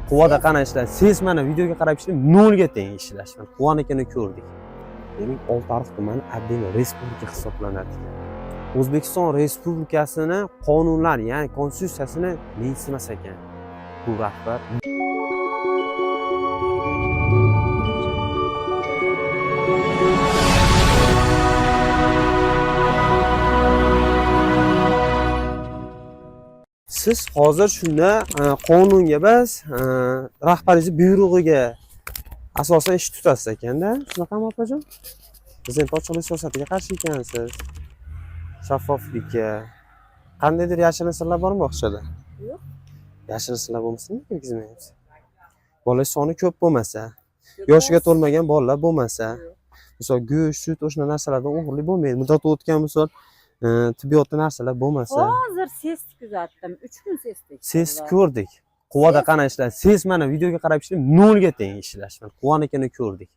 Quvada qana ishlash? Siz mana videoga qarab ishlang, nolga teng ishlash. Quvanikini ko'rdik. Demak, Oltiariq tumani отдельно respublika hisoblanadi ekan. O'zbekiston Respublikasini qonunlari, ya'ni konstitutsiyasini mensimas ekan bu rahbar. Siz hozir shunda qonunga emas, rahbaringizni buyrug'iga asosan ish tutasiz ekanda. Shunaqami, opajon? Prezident ochiqlik siyosatiga qarshi ekansiz. Shaffoflikka. Qandaydir yashirin sirlar bormi bog'chada? Yo'q. Yashirin sirlar bo'lmasa nima kirgizmayapsiz? Bola soni ko'p bo'lmasa, yoshiga to'lmagan bolalar bo'lmasa, misol go'sht, sut o'sha narsalardan o'g'irlik bo'lmaydi. Muddati o'tgan misol tibbiyotda narsalar bo'lmasa. Hozir ses kuzatdim. 3 kun ses tekshirdim. Ses ko'rdik. Quvada qana ishlash? Ses mana videoga qarab ishlang, nolga teng ishlash. Mana Quvanikini ko'rdik.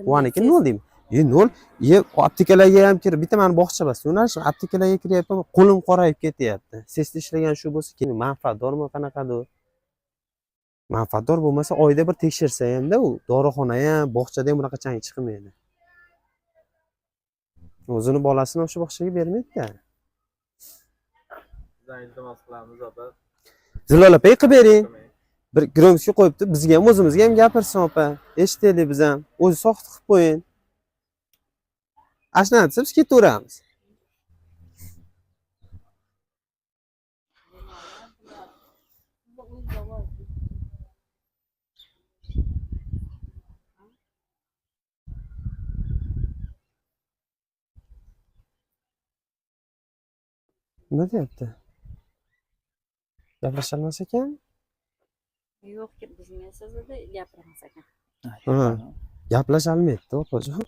Quvaniki nol deymi? E nol. E aptekalarga ham kirib, bitta mani bog'cha emas, yo'nalish aptekalarga kiryapman, qo'lim qorayib ketyapti. Sesda ishlagan shu bo'lsa, keyin manfaatdormi qanaqadir? Manfaatdor bo'lmasa oyda bir tekshirsa hamda u dorixona ham, bog'chada ham bunaqa chang chiqmaydi. O'zini bolasini o'sha bog'chaga bermaydi-da. Sizdan iltimos qilamiz opa. Zilola opa qilib bering. Bir gromskiy qo'yibdi, bizga ham o'zimizga ham gapirsin opa. Eshitaylik biz ham. O'zi soxta qilib qo'ying. Ana shunaqa desa biz ketaveramiz. Nima deyapti? Gaplasholmas ekan. Yo'q, kirgizmaysiz dedi, gapirmas ekan. Ha. Gaplasholmaydi opajon.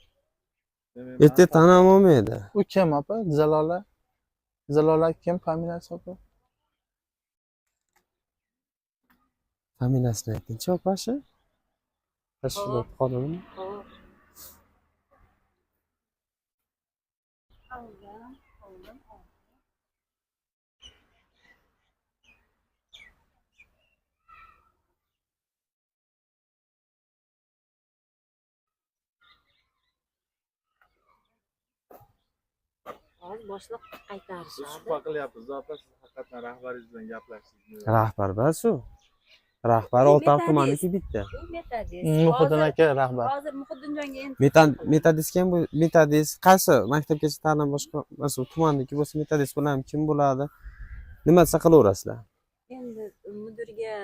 Demak, Erta tanam olmaydi. U kim opa? Zalola. Zalola kim familiyasi opa? Familiyasini aytingchi opashi. Tashkilot xodimi. Xo'p. Oldim, oldim, oldim. Hozir boshliq Biz qaytarishadi. shubha qilyapmiz opa, siz haqiqatan rahbaringiz bilan gaplashdingizmi? Rahbar bas u. Rahbar U Oltiariq metodist. tumaniki bitta. U metodist. Muhiddin aka rahbar. Hozir Muhidinjonga endi Metodist kim bu? Metodist qaysi maktabgacha ta'lim boshqa masalan tumanniki bo'lsa metodist bilan kim bo'ladi? Nima desa qilaverasizlar. Endi mudirga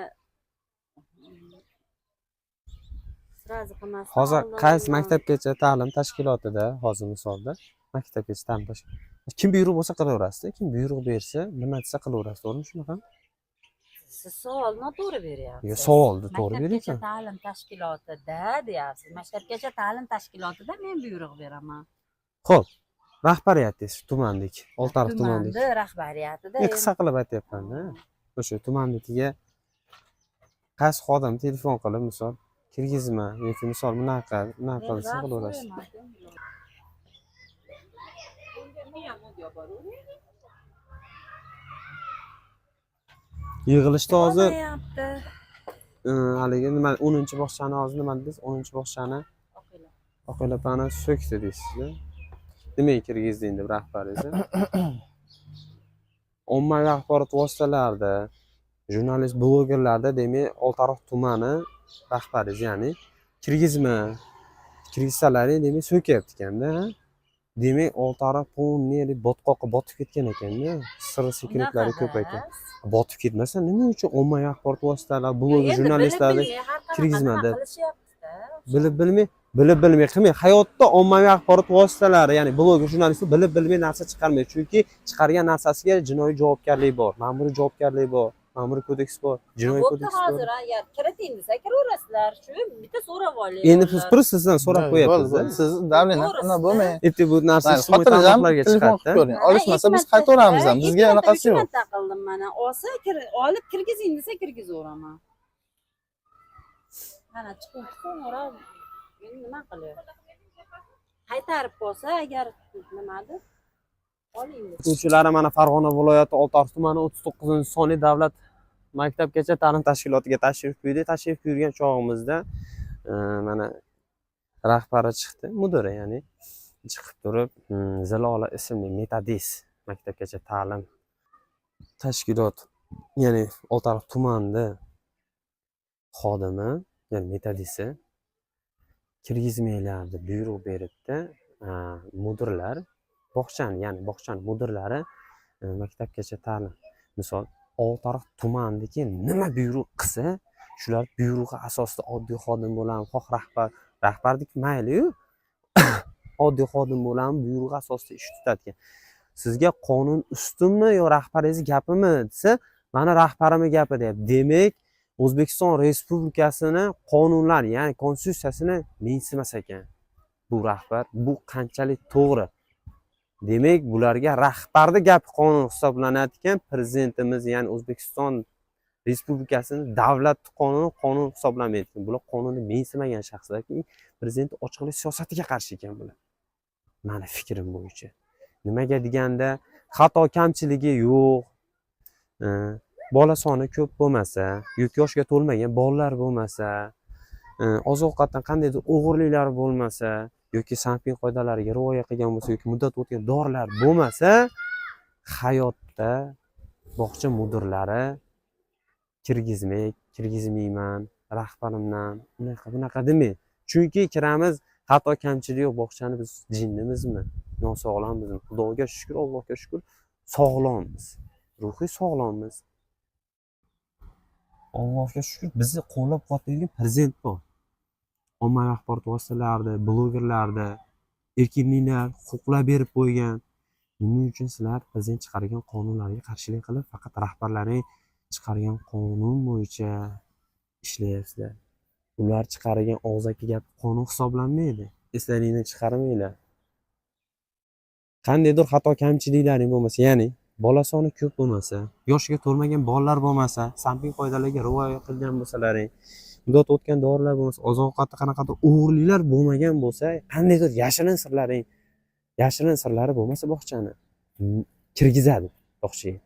сразу qilmasdan Hozir oldin qaysi nima- maktabgacha ta'lim tashkilotida hozir misolda maktabgacha ta'lim tashkiloti kim buyruq bo'lsa qilaverasizda, kim buyruq bersa, nima desa qilaverasiz, to'g'rimi shunaqa? Siz savol noto'g'ri beryapsiz. Yo, savolni to'g'ri Maktabgacha beryapman. ta'lim tashkilotida deyapsiz. Maktabgacha ta'lim tashkilotida men buyruq beraman. Xo'p, rahbariyat deysiz, tumandik, Oltiariq tumandik. Tumanda rahbariyatida Men qisqa qilib aytyapman-da. O'sha tumannikiga qaysi xodim telefon qilib, misol kirgizma yoki misol bunaqa, bunaqa Men desa vaqt qilaverasiz. so'rayman. Yig'ilishda hozir Olmayapti. Haligi nima 10-bog'chani hozir nima dedingiz? 10-bog'chani Oqila. Oqila opani so'kdi deysiz-da. Nimaga kirgizding deb rahbaringiz? Ommaviy axborot vositalarida, jurnalist, blogerlarda demak Oltiariq tumani rahbaringiz, ya'ni kirgizma, kirgizsalaring demak so'kyapti ekanda. Demak Oltiariq полный botqoqqa botib ketgan ekanda. Sir sekretlari ko'p ekan. Unaqa Botib ketmasa nima uchun ommaviy axborot vositalari, bloger, Endi bilib jurnalistlarni bilmay har qanaqa kirgizma nima deb. qilishyapti-da. Bilib bilmay, bilib bilmay qilmay. Hayotda ommaviy axborot vositalari, ya'ni bloger, jurnalistlar bilib bilmay narsa chiqarmaydi. Chunki chiqargan narsasiga jinoiy javobgarlik bor, ma'muriy javobgarlik bor, ma'muriy kodeks bor, jinoiy Bo'pti kodeks bor. hozir agar kiriting desa kiraverasizlar. Shu bitta so'rab oling. Endi biz bir sizdan so'rab Bo'ldi, qo'yapmiz. bo'ldi. Siz давление To'g'risi. nima bo'lmang. Erta bu narsa Mayli, ijtimoiy xotirjam tarmoqlarga telefon qilib chiqadi. ko'ring. Olishmasa biz qaytaveramiz ham. Bizga anaqasi yo'q. Marta qildim mana. Olsa olib kirgizing desa kirgizaveraman. Mana chiqib qo'ng'iroq endi nima qilyapti? Qaytarib bo'lsa agar nimadir oling desa. O'quvchilari mana Farg'ona viloyati Oltiariq tumani 39-sonli davlat Maktabgacha ta'lim tashkilotiga tashrif buyurdik. Tashrif buyurgan chog'imizda mana rahbari chiqdi, mudiri, ya'ni chiqib turib, Zilola ismli metodist maktabgacha ta'lim tashkilot, ya'ni Oltiariq tumanida xodimi, ya'ni metodisti kirgizmanglar deb buyruq beribdi. Mudirlar bog'chani, ya'ni bog'chani mudirlari maktabgacha ta'lim, misol, Oltiariq tumanidagi nima buyruq qilsa, shular buyrug'i asosida oddiy xodim bo'ladimi, xoh rahbar, rahbarniki mayliyu, oddiy xodim bo'ladimi, buyrug'i asosida ish tutadi ekan. Sizga qonun ustunmi yo rahbaringizni gapimi desa, mani rahbarimni gapi deyapti. Demak, O'zbekiston Respublikasini qonunlari, ya'ni konstitutsiyasini mensimas ekan bu rahbar. Bu qanchalik to'g'ri? Demak, bularga rahbarni gapi qonun hisoblanadi ekan, prezidentimiz, ya'ni O'zbekiston Respublikasini davlat qonuni qonun hisoblanmaydi ekan. Bular qonunni mensimagan shaxslarki, prezident ochiqlik siyosatiga qarshi ekan bular, mani fikrim bo'yicha. Nimaga deganda, xato kamchiligi yo'q, bola soni ko'p bo'lmasa yoki yoshga to'lmagan bolalar bo'lmasa, oziq ovqatdan qandaydir o'g'irliklar bo'lmasa yoki sanpin qoidalariga rioya qilgan bo'lsa yoki muddat o'tgan dorilar bo'lmasa, hayotda bog'cha mudirlari kirgizmay, kirgizmayman rahbarimdan, unaqa bunaqa demang. Chunki kiramiz, xato kamchilik yo'q bog'chani, biz jinnimizmi, nosog'lommizmi? Xudoga shukur, Allohga shukur, sog'lommiz, ruhiy sog'lommiz, Allohga shukur. Bizni qo'llab quvvatlaydigan prezident bor. Ommaviy axborot vositalarida, blogerlarda erkinliklar, huquqlar berib qo'ygan. Nima uchun sizlar prezident chiqargan qonunlarga qarshilik qilib, faqat rahbarlaring chiqargan qonun bo'yicha ishlayapsizlar? Ular chiqargan og'zaki gap qonun hisoblanmaydi, eslaringdan chiqarmanglar. Qandaydir xato kamchiliklaring bo'lmasa, ya'ni bola soni ko'p bo'lmasa, yoshiga to'lmagan bolalar bo'lmasa, sanpin qoidalariga rioya qilgan bo'lsalaring, muddat o'tgan dorilar bo'lmasa, oziq ovqatda qanaqadir o'g'irliklar bo'lmagan bo'lsa, qandaydir yashirin sirlaring, yashirin sirlari bo'lmasa, bog'chani kirgizadi bog'chaga.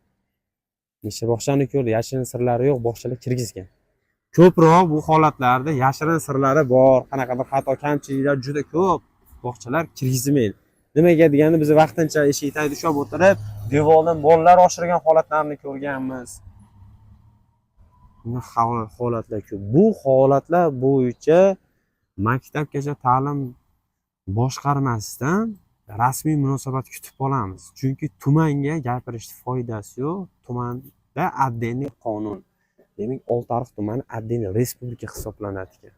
Necha bog'chani ko'rdi, yashirin sirlari yo'q bog'chalar kirgizgan. Ko'proq bu holatlarda yashirin sirlari bor, qanaqadir xato kamchiliklar juda ko'p bog'chalar kirgizmaydi. Nimaga deganda, biz vaqtincha eshik tagida ushlab o'tirib, devordan bolalar oshirgan holatlarni ko'rganmiz. Bunaqa holatlar ko'p. Bu holatlar bo'yicha maktabgacha ta'lim boshqarmasidan rasmiy munosabat kutib qolamiz, chunki tumanga gapirishni foydasi yo'q. Tumanda отдельный qonun. Demak, Oltiariq tumani отдельный respublika hisoblanadi ekan.